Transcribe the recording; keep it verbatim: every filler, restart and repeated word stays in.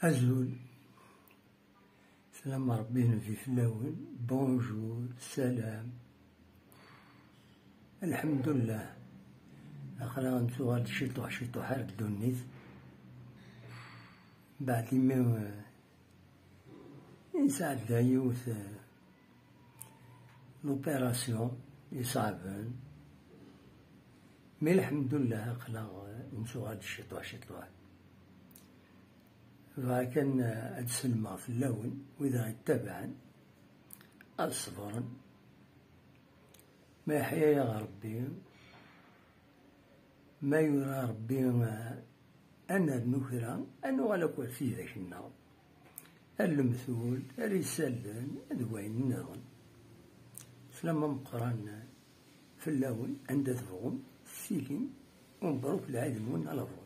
Azul. Slam Ṛebbi, Nnbi fell-awen. Bonjour, salam. Lḥemdullah. Aql-aɣ nettuɣal-d ciṭuḥ ciṭuḥ ar ddunit. Beɛd imi, eh, nesɛedda yiwet, eh, l'opération iṣeɛben. Mi lḥemdullah aql-aɣ, eh, nettuɣal-d ciṭuḥ ciṭuḥ. Bɣiɣ kan, eh, ad sellmeɣ fell-awen, wid aɣ-ittabaɛen, ad ṣebren. Ma yeḥya-yaɣ Ṛebbi, ma yura Ṛebbi, eh, ad nernu kra, ad nuɣal akk ar tidak-nneɣ, ar lemtul, ar isallen, d wayen nniḍen. Slam ameqqran fell-awen, anda tebɣum tilim, u mebruk lɛid-nwen alabaḍ.